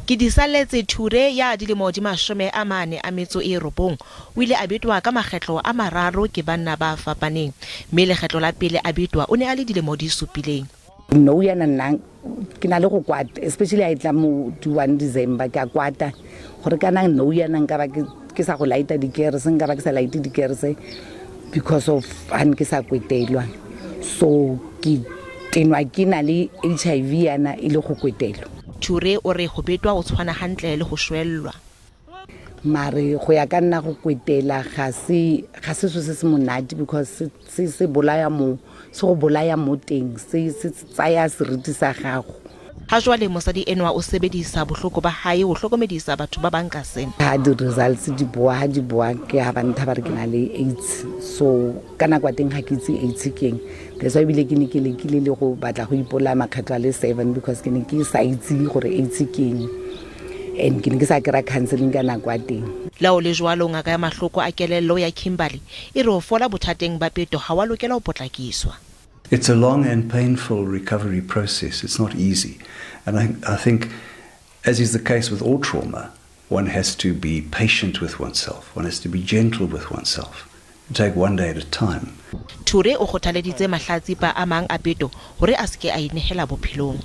Kedisaletse Ture ya dilemo di 49 o ile a betwa ka makgetlo a mararo ke banna ba fapaneng, mme lekgetlo la pele a betwa o ne a le dilemo di 7. Nou yana nna ke na le go kwata, especially ha e tla mo di 1 December. Ke a kwata gore kana nou yana nka ba ke sa go lighta dikerese, nka ba ke sa lighte dikerese because of ha ne ke sa kwetelwa. So ke tenwa ke na le HIV yana e le go kwetelwa. Ture o re ho betwa o tshwana hantle le ho shwellwa. Mare go ya ka nna, go kwetela ga se so se se monate because se bolaya mo, se go bolaya mo teng, se tsaya seriti sa gago. Ha jwale mosadi enwa o sebedisa bohloko ba hae ho hlokomedisa batho ba bang ka sena. Ha di-results di boa, ha di boa ke ha ba ntha ba re ke na le AIDS. So ka nako ya teng ga ke itse AIDS ke eng. That's why ebile ke ne ke lekile le go batla go ipolaya makgetlho a le seven because ke ne ke sa itse gore AIDS ke eng and ke ne ke sa kry-a counselling ka nako ya teng. Le ha ho le jwalo, ngaka ya mahloko a kelello ya Kimberley e re ho fola bothateng ba peto ha wa lokela ho potlakiswa. It's a long and painful recovery process. It's not easy. And I think, as is the case with all trauma, one has to be patient with oneself. One has to be gentle with oneself. Take one day at a time. Ture o kgothaleditse mahlatsipa a mang a peto hore a se ke a inehela bophelong.